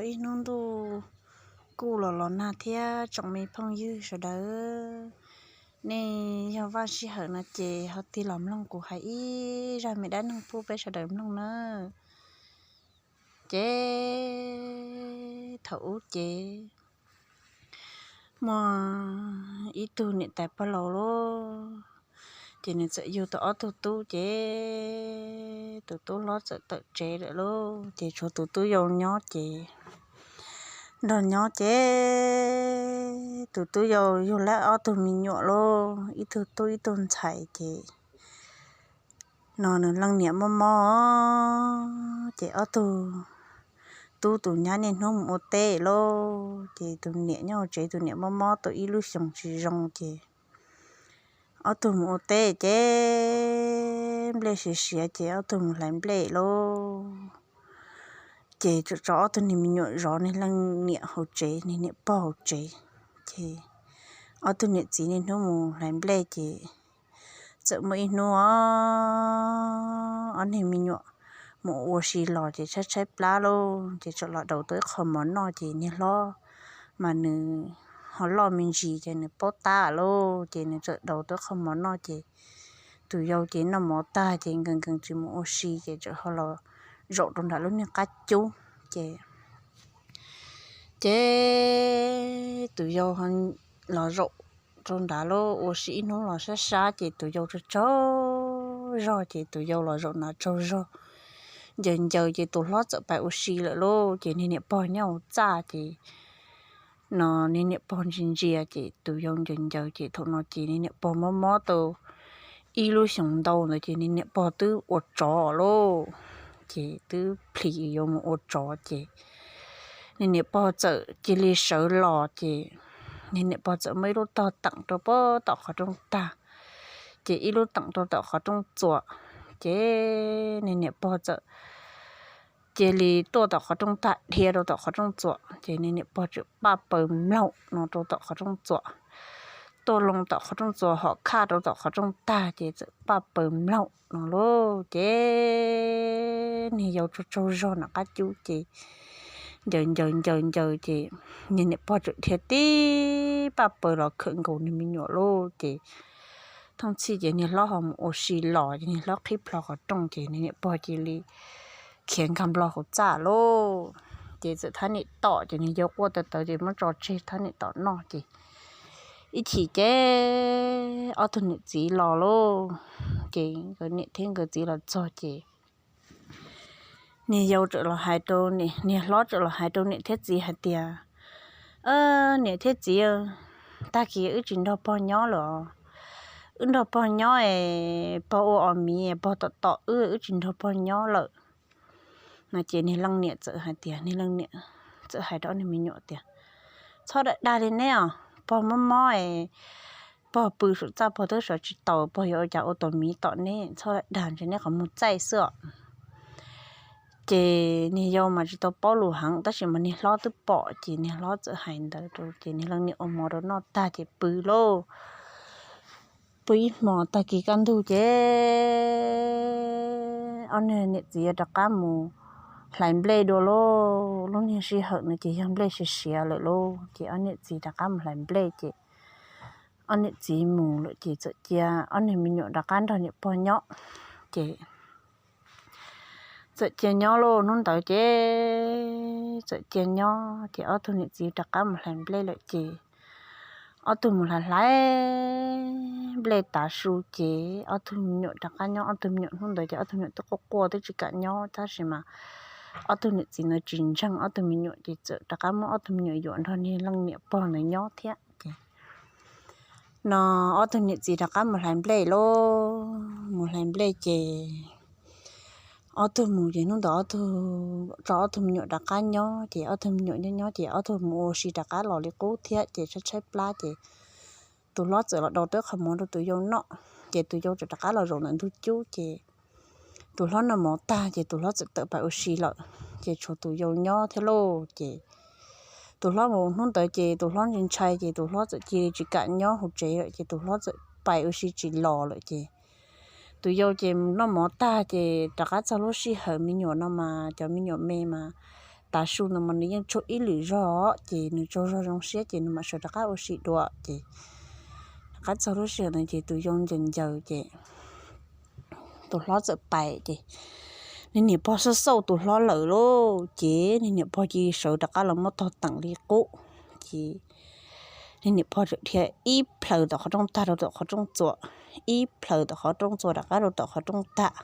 Ib hnub ntuj kuj los los nag thiab tsoom me phooj ywg sawv daws, nej yog vaj sij hawm no ces ho tig los mloog kuv hais ib zaj me dab neeg pub peb sawv daws mloog nawb. Ces thaum ub ces muaj ib tug niam tais pog laus lauj, ces nws txawm yug tau ob tug tub ces tus tub hlob txawm tawm tsev lawm lauj, ces tshuav tus tub yau nyob ces nrog nyob ces tus tub yau yug lawm ob tug me nyuam lauj, ib tug tub ib tug ntxhais ces no nws leej niam mob mob ces ob tug tub tus nyab niaj hnub mus ua teb lauj, ces tus niam nyob hauv tsev tus niam mob mob tau ib lub xyoos tsis zoo ces ob tug mus ua teb ces nplej siav siav ces ob tug mus hlais nplej lauj, ces tso ob tug niag me nyuam zov niag leej niam hauv tsev, niag niam pog hauv tsev, ces ob tug niam txiv niaj hnub mus hlais nplej ces txawm muaj ib hnub ob niag me nyuam mus ua si los ces tshaib tshaib plab lauj, ces txawm los daus tau ib qho mov noj ces niag hlob mas nws ho loj me ntsis ces nws paub tab lauj, ces nws txawm daus tau ib qho mov noj ces tus yau ces noj mov tag ces nkees nkees tsis mus ua si ces txawm ho los zaum rau nram lub niag qab cub ces ces tus yau los zaum rau nrad lauj, ua si ib hnub los sab sab ces tus yau tsaug tsaug zog ces tus yau los zaum nrad tsaug zog ncaws ncaws ces tus hlob txawm pais ua si lawm lauj, ces niag niam pog nyob hauv txaj ces no niag niam pog ntsia ntsia ces tus yau ncaws ncaws ces thaum no ces niag niam pog mob mob tau ib lub xyoos ntau ntawd ces niag niam pog twb ua tsov lauj, ces twb plhis yuav mus ua tsov ces niag niam pog txawm cia li sawv los ces niag niam pog txawm muab ib lub tog teem rau pem tom qhov rooj tag, ces ib lub teem rau tom qhov rooj txuas, ces niag niam pog txawm cia li tuaj tom qhov rooj tag dhia rau tom qhov rooj txuas ces niag niam pog txawm paj paws mlaum no rau tom qhov rooj txuas, tuaj loo tom qhov rooj txuas hom khaj rau tom qhov rooj tag ces txawm paj paws mlaum no lauj, ces niag yau tsaug tsaug zog nram qab cub ces ncaws ncaws ncaws ncaws ces niag niam pog txawm dhia tib paj paws los khawm nkaus niag me nyuam lauj, ces thooj txhij ces niag hlob ho mus ua si los ces niag hlob qhib plho qhov rooj ces niag niam pog cia li khiav nkag nplo hauv txaj lauj, ces txawm thab niam tom ces niag yau quaj tawv tawv ces muab tso tseg thab niam tom noj ces ib chim ces ob tug niam txiv los lauj, ces nkawd niam thiab nkawd txiv los txog ces niag yau txawm los hais rau, niag hlob txawm los hais rau niam thiab txiv hais tias, Niam thiab txiv, tag kis wb tsis nrog pog nyob lawm os, wb nrog pog nyob es pog ua os miv pog tom tom wb, wb tsis nrog pog nyob lawm. No ces niag leej niam txawm hais tias, niag leej niam txawm hais rau ob niag me nyuam tias, Txhob dag dag li neb os, pog mob mob es pog pw saum txaj pog twb sawv tsis tau, pog yuav ua cas ua tus miv tom neb, txhob dag dag, ntshe neb qhov muag txaij xwb os. Ces niag yau mas tsis tau paub lus heev tab sis mas niag hlob twb pom ces niag hlob txawm hais ntawd rau ces niag leej niam ua mov rau noj tag ces pw lauj. Pw ib hmos tag kis kaj ntug ces ob niag niam txiv rov qab mus hlais nplej dua lauj. Lub niag sij hawm no ces yog nplej siav siav lawm lauj, ces ob niam txiv rov qab mus hlais nplej ces ob niam txiv mus lawm ces txawm cia ob niag me nyuam rov qab nrog niam pog nyob. Ces txawm cia nyob lauj, hnub ntawd ces txawm cia nyob ces ob tug niam txiv rov qab mus hlais nplej lawm ces ob tug mus hlais hlais nplej tav su ces ob tug me nyuam rov qab nyob. Ob tug me nyuam hnub ntawd ces ob tug me nyuam twb quaj quaj twb tsis kam nyob tab sis mas ob tug niam txiv ntawd tsis ntseeg ob tug me nyuam ces txawm rov qab muab ob tug me nyuam yuam nrog niag leej niam pog ntawd nyob thiab ces no ob tug niam txiv rov qab mus hlais nplej lauj. Mus hlais nplej ces ob tug mus ces hnub ntawd ob tug tso ob tug me nyuam rov qab nyob ces ob tug me nyuam nyob nyob ces ob tug mus ua si rov qab los li qub thiab ces tshaib tshaib plab ces tus hlob txawm los daus tau qhov mov rau tus yau noj ces tus yau txawm rov qab los zaum ntawm ntug cub ces tus hlob noj mov tag ces tus hlob txawm tawm pais ua si lawm ces tshuav tus yau nyob thiab lauj. Ces tus hlob mus hnub ntawd ces tus hlob ntshai ntshai ces tus hlob txawm cia li tsis kam nyob hauv tsev lawm ces tus hlob txawm pais ua si tsis los lawm ces tus yau ces noj mov tag ces rov qab txog lub sij hawm me nyuam no mas cov me nyuam me mas tav su ntawd mas nws yeej tsaug ib lwm zog, ces nws tsaug zog zoo siab ces nws mam sawv rov qab ua si dua. Ces rov qab txog lub sij hawm ntawd ces tus yau ncaws ncaws ces tus hlob txawm pais ces niag niam pog xauj xauj tus hlob lawm lauj, ces niag niam pog cia li sawv rov qab los muab tog teem li qub. Ces niag niam pog dhia ib plhaws tom qhov rooj tag rau tom qhov rooj txuas, ib plhaws tom qhov rooj txuas rov qab rau tom qhov rooj tag.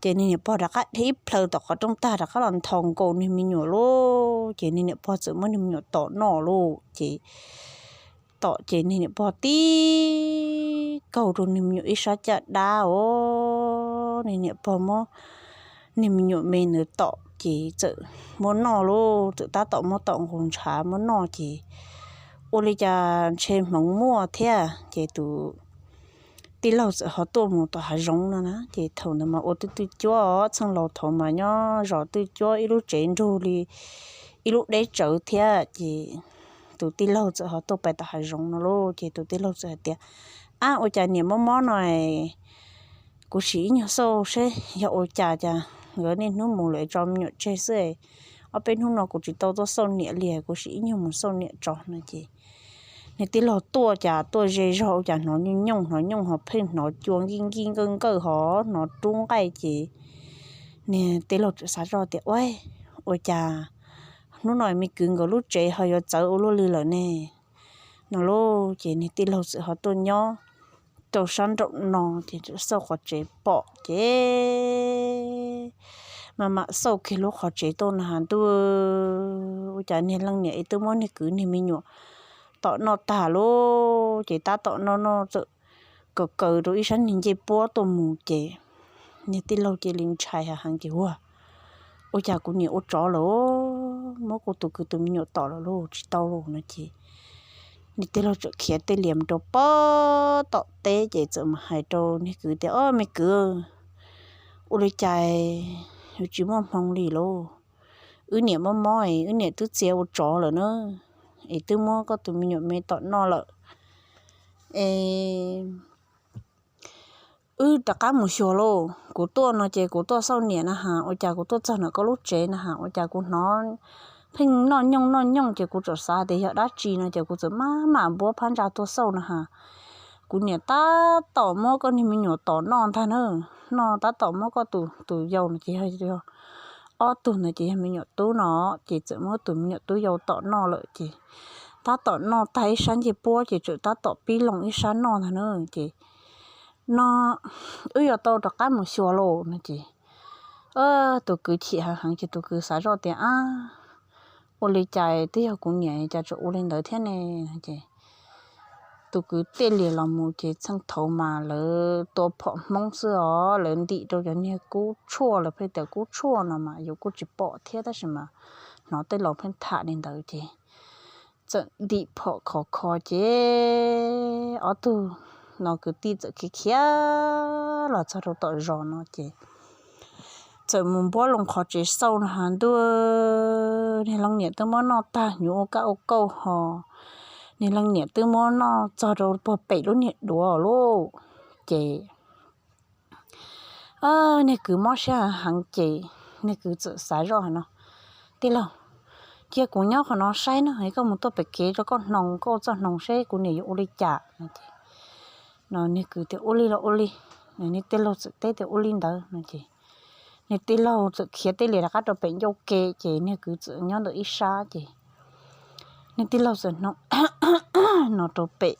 Ces niag niam pog rov qab dhia ib plhaws tom qhov rooj tag rov qab los nthos nkaus niag me nyuam lauj, ces niag niam pog txawm muab niag me nyuam tom noj lauj. Ces tom ces niag niam pog tib kaug rau niag me nyuam ib sab caj dab os, niag niam pog muab niag me nyuam me ntawd tom ces txawm muab noj lauj, txawm tab tom muab tom nqus ntshav muab noj ces ua li cas ntshe hmoov muaj thiab ces tus tij laug txawm ho tuaj mus tom hav zoov no na. Ces thaum ntawd mas ua twj twj cuab, txheej laus thaud mas nyob zos twj cuab ib lub tsev nrug li ib lub deb tsawv thiab. Ces tus tij laug txawm ho tuaj pais tom hav zoov no lauj, ces tus tij laug txawm hais tias, Ab, ua cas niam mob mob no, kuv sim ib nyuag xauj seb yog ua cas cas nkawd niaj hnub mus lawm tso me nyuam tseg xwb, ob peb hnub no kuv tsis tau tuaj xauj niam li, kuv sim ib nyuag mus xauj niam tso no. Ces niag tij laug tuaj cas tuaj ze zog ua cas hnov nyooj nyooj hnov nyooj ho pheej hnov cua nkij nkij nkawj nkawj ho hnov rub nqaij ces niag tij laug txawm xav zoj tias, Ua, ua cas hnub no me kwv nkawd lub tsev ho yuav txawv ua luaj li lawm ne? No lauj, ces niag tij laug txawm ho tuaj nyob rau sab nraum no ces txawm xauj qhov tsev pom ces mas mam xauj kiag lub qhov tsev tuaj na has ntuj, ua cas niag leej niam twb muab niag kwv niag me nyuam tom noj tag lauj, ces tab tom noj noj txawm kaws kaws rau ib sab niag ncej puab tuaj mus ces niag tij laug cia li ntshai heev ces, Ua, ua cas kuv niam ua tsov lawm, muab kuv tus kwv tus me nyuam tom lawm lauj, tsis tau lauj no ces niag tij laug txawm khiav tej lias mus rau pem tom teb ces txawm mus hais rau niag kwv tias, Au, me kwv, ua li cas yuav tsis muaj hmoo li lauj? Wb niam mob mob es wb niam twb txia ua tsov lawm na, es twb muab koj tus me nyuam me tom noj lawm es wb rov qab mus xyuas lauj. Kuv tuaj no ces kuv tuaj xauj niam na has, ua cas kuv tuaj txog ntawm koj lub tsev na has, ua cas kuv hnov pheej noj nyooj noj nyooj ces kuv txawm xav tias yog dab tsi no ces kuv txawm maj mam npuab phab ntsa tuaj xauj no has, kuv niam tab tom muab koj niag me nyuam tom noj ntag na. Noj tab tom muab koj tus, tus yau no ces yog, yog ob tug ntawd ces yog me nyuam tub no, ces txawm muab tus me nyuam tub yau tom noj lawm ces tab tom noj tag ib sab ncej puab ces txawm tab tom pib loo ib sab noj ntag na. Ces no wb yuav tau rov qab mus xyuas lauj no ces tus kwv chim heev heev ces tus kwv xav zoj tias, Ab, ua li cas twb yog kuv niam cas tseem ua li ntawd thiab ne? Ces tus kwv tej lias los mus ces txheej thaud mas lawv tua phom Hmoob xwb os, lawv ntim rau cov niag kub tshuaj, lawv pheej tias kub tshuaj no mas yus kuj tsis pom thiab tab sis mas hnov tej laus pheej tham li ntawd ces txawm ntim phom khov kho ces ob tug no kwv tij txawm khiav khiav los txog rau tom zos no ces txawm mus npuab loo qhov tsev xauj no has ntuj, niag leej niam twb muab noj tag hnyuv ua kaj ua kauj ho, niag leej niam twb muab noj txog rau puag pem lub niag duav lauj. Ces niag kwv mob siab heev ces niag kwv txawm xav zoj hais no, Tij laug, cia kuv nyob qhov no saib na, es koj mus tuaj pem kev rau koj hnoos, koj ua txoj hnoos seb kuv niam yuav ua li cas no ces no niag kwv tias, Ua li los ua li. Niag tij laug txawm teb tias, Ua li ntawd no ces niag tij laug txawm khiav tej lias rov qab rau pem ncauj ke ces niag kwv txawm nyob ntawm ib sab ces niag tij laug txawm hnoos no rau pem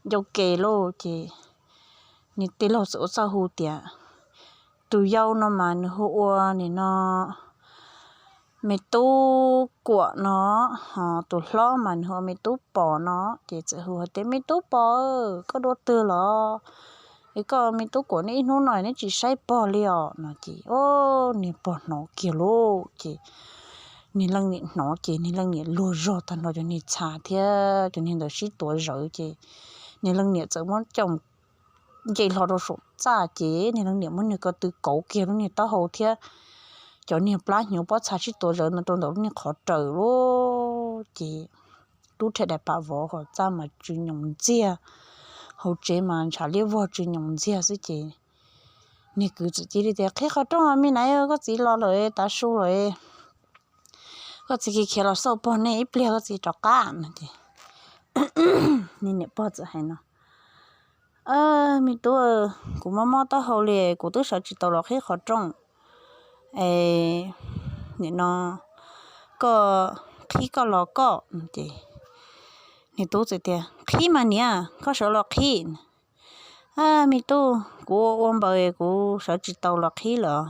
ncauj ke lauj ces niag tij laug txawm ua txuj hu tias, Tus yau no mas nws hu ua nim no me tub Kuam no, ho tus hlob mas nws hu ua me tub Pom no. Ces txawm hu hais tias, Me tub Pom, koj dua twg los? Es koj me tub Kuam nej ib hnub no neb tsis saib pog li os no ces, o, niag pog hnov kiag lauj ces niag leej niam hnov ces niag leej niam luag zog tag nrho cov niag txha thiab cov niag ntawd sib tuav zawv ces niag leej niam txawm muab coj nce hlo rau saum txaj ces niag leej niam muab niag ko tw kauv kiag lub niag taub hau thiab cov niag plab hnyuv pob txha sib tuav zawv no rau ntawm lub niag qhov raws lauj ces tub rhe dais pam vov hauv txaj mas tsw nyoos ntxiag, hauv tsev mas ntshav liab vog tsw nyoos ntxiag xwb ces niag kwv txawm cia li tias, Qhib qhov rooj, me naiv, koj txiv los lawm, tav su lawm. koj txiv khiav los xauj pog nej ib pliag koj txiv rov qab no ces niag niam pog txawm hais no, me tub, kuv mob mob taub hau li, kuv twb sawv tsis tau los qhib qhov rooj es nim no koj qhib koj los koj ces niag tub txawm tias, qhib mas niam, koj sawv los qhib. Me tub, kuv ua ua npaws kuv sawv tsis tau los qhib lawm,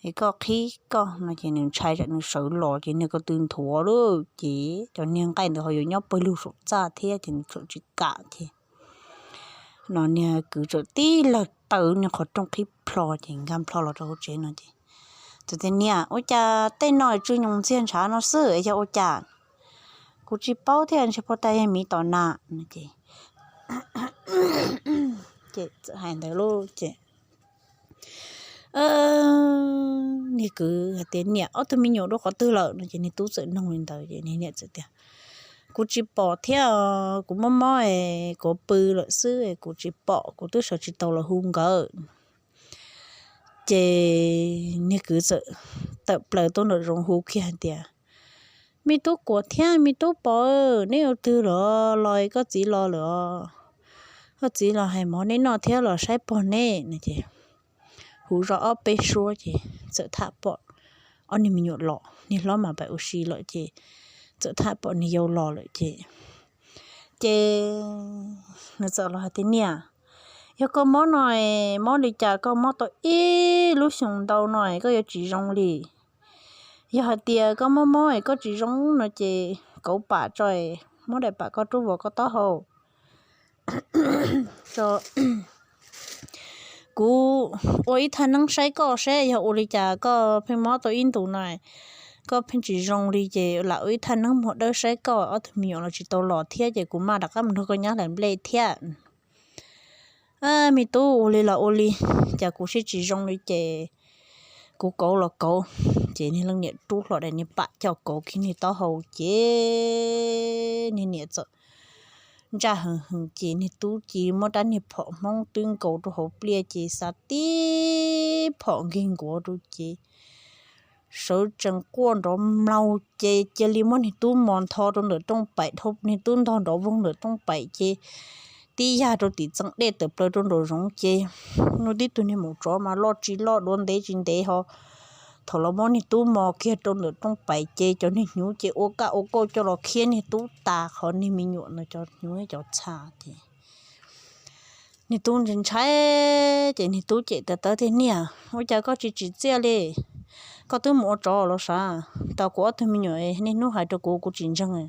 es koj qhib koj no ces nws ntshai tsam nws sawv los ces niag ko tw nthuav lawm ces cov niag nqaij ntawd ho yuav nyob pawg lug saum txaj thiab ces nws txawm tsis kam ces no niag kwv txawm tib lawg taw niag qhov rooj qhib plho ces nkag plho los rau hauv tsev no ces txawm tias, niam, ua cas tej no tsw nyoos ntxiag ntshav no xwb yog ua cas? Kuv tsis paub thiab, ntshe pog tas yog miv tom nas no ces ces txawm hais ntawd lauj ces niag kwv hais tias, niam, ob tug me nyuam dua qhov twg lawm no ces niag tub txawm noog li ntawd ces niag niam txawm tias, kuv tsis pom thiab, kuv mob mob es kuv pw lawm xwb, kuv tsis pom, kuv twb sawv tsis tau los hu nkawd. Ces niag kwv txawm tawm plaws tuaj nraum zoov hu kiag hais tias, me tub Kuam thiab me tub Pov, neb ua twg los los koj txiv los lawm os? Koj txiv los hais mov neb noj thiab los saib pog neb no ces hu zoj ob peb suab ces txawm tham pom ob niag me nyuam los, niag hlob mas pais ua si lawm ces txawm tham pom niag yau los lawm ces ces nws txawm los hais tias, niam, yog koj mob no, mob li cas koj mob tau ib lub xyoos ntau no koj yuav tsis zoo li? Yog hais tias koj mob mob es koj tsis zoo no ces kauv pam tso, muab daim pam koj rub vos koj taub hau. Kuv ua ib thaj neeb saib koj seb yog ua li cas koj pheej mob tau ib ntus no, koj pheej tsis zoo li ces lam ua ib thaj neeb muag dawb saib koj, ob tug me nyuam los tsis tau los thiab ces kuv mam rov qab mus nrog koj nyab hlais nplej thiab. Me tub, ua li los ua li, cas kuv siab tsis zoo li ces kuv kauv los kauv. Ces niag leej niam rub hlo daim niag pam coj kauv kiag niag taub hau ces niag niam txawm ntsaj heev heev ces niag tub cia li muab rab niag phom hmoob twb nkaus rau hauv pliaj ces xa tib phom nkig nkuav rau ces sawv tsees quaj nrov mlaug ces cia li muab niag tub mos ntho rau ntawm rooj paim dhau, niag tub ntog nrov voog ntawm rooj paim ces tib yag rau tim txeem dej tawm plaws rau nraum zoov ces nws tib tug niag maum tsov mas loj tsis loj, duav ntev tsis ntev ho. Thaum los muab niag tub mos kiag rau ntawm rooj paim ces cov niag hnyuv ces ua kaj ua kauj coj los khiab niag tub tas, qhov niag me nyuam no cov hnyuv cov txha ces niag tub ntshai ntshai ces niag tub cem tawv tawv tias, niam, ua cas koj tsis tsim txiaj li? Koj twb mus ua tsov los sav, tas kuv ob tug me nyuam niaj hnub hais rau kuv, kuv tsis ntseeg.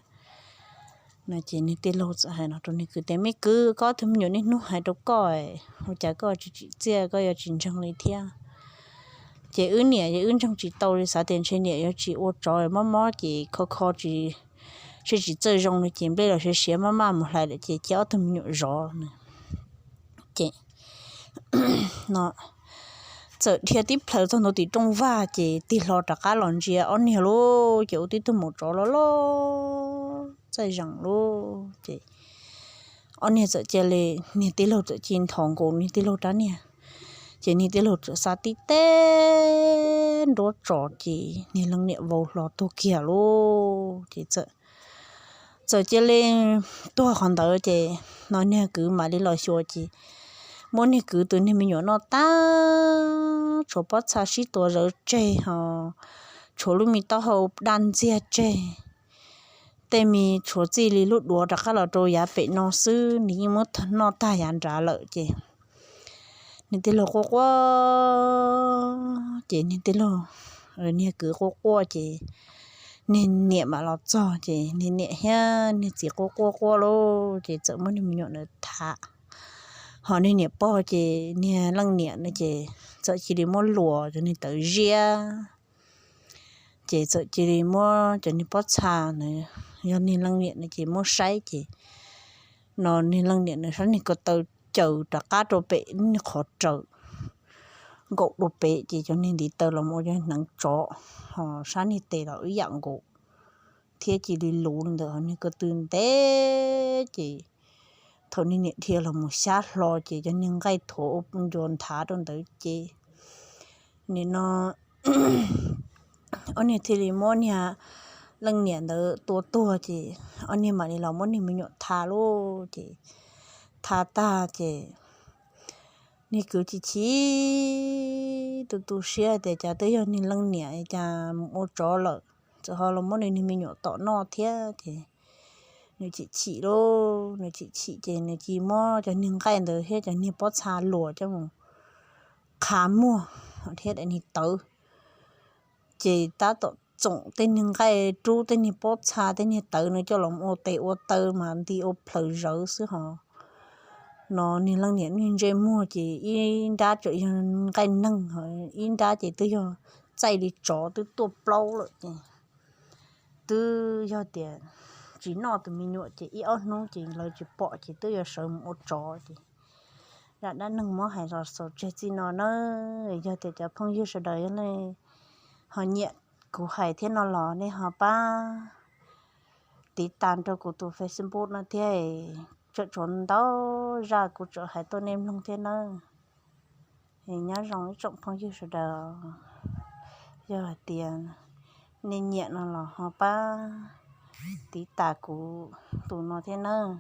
No ces niag tij laug txawm hais no rau niag kwv tias, me kwv, koj ob tug me nyuam niaj hnub hais rau koj, ua cas koj tsis tsim txiaj, koj yuav tsis ntseeg li thiab? Ces wb niam ces wb ntseeg tsis tau li, xav tias ntshe niam yuav tsis ua tsov, mob mob ces kho kho tsis, tsis txawj zoo li ces nplej los siav siav maj maj mus hlais lawm ces cia ob tug me nyuam zov no. Ces no txawm dhia tib plhaws txog ntua tim rooj vag ces tig hlo rov qab los ntsia ob niag lauj, ces ua tib tug maum tsov loj loj txaij zeem lauj. Ces ob niag txawm cia li, niag tij laug txawm cia li nthos nkaus niag tij laug rab niag, ces niag tij laug txawm xa tib teg nruab tso ces niag leej niam vau hlo tuag kiag lauj. Ces txawm, txawm cia li tuag qhov ntawd ces no niag kwv mam li los xyuas ces muab niag kwv tus niag me nyuam noj tag, tshuav pob txha sib tua zawv tseg ho, tshuav lub me taub hau daj ntxiag tseg, tej me tshuav txij li lub duav rov qab los rau yav pem no xwb, nws yeej muab noj tag yav nrad lawm ces niag tij laug quaj quaj ces niag tij laug, niag kwv quaj quaj ces niag niam mam los txog ces niag niam thiab niag txiv quaj quaj quaj lauj ces txawm muab niag me nyuam ntawd tham. Ho niag niam pog ces niag leej niam no ces txawm cia li muab luas cov niag tawv ziab, ces txawm cia li muab cov niag pob txha na, yog niag leej niam no ces muab saib ces no niag leej niam na sab niag ko taw caws rov qab rau pem niag qhov raws, nkaum rau pem ces cov niag ntiv taw los mus ua cov hneev tsov, ho sab niag tes los ib yam nkaus thiab cia li luv li ntawd ho niag ko tw ntev ces thaum niag niam dhia los mus xyab hlo ces cov niag nqaij thuav ua ncua nthav rau ntawd ces nim no ob niag thiaj li muab niag leej niam ntawd tua tuag ces ob niag mam li los muab niag me nyuam tha lauj. Ces tha tag ces niag kwv chim chim tu tu siab tias cas twb yog niag leej niam cas mus ua tsov lawm, txawm ho los muab nws niag me nyuam tom noj thiab. Ces nws chim chim lauj, nws chim chim ces nws cia muab cov niag nqaij ntawd thiab cov niag pob txha luas coj mus qha muag thiab daim niag tawv. Ces tab tom txoom tej niag nqaij rub tej niag pob txha tej niag tawv no coj los ua tes ua taw mas nti ua plhaws zawv xwb hos. No niag leej niam niag ntsej muag ces ib nrab tseem yog nqaij neeg, ib nrab ces twb yog txaij li tsov twb tuaj plaub lawm ces twb yog tias tsis noj tus me nyuam ces ib ob hnub ces lawv tsis pom ces twb yuav sawv mus ua tsov ces. Zaj dab neeg muab hais los xaus tseg txij no na. Yog tias cov phooj ywg sawv daws yog nej ho nyiam kuv hais thiab no los nej ho pab tiv tas rau kuv tus Facebook no thiab, tseem tshuav ntau zaj kuv tseem hais tuaj nej mloog thiab nawb. Nyob zoo ib tsoom phooj ywg sawv daws, yog hais tias nej nyiam no los ho pab tiv tas kuv tus no thiab nawb.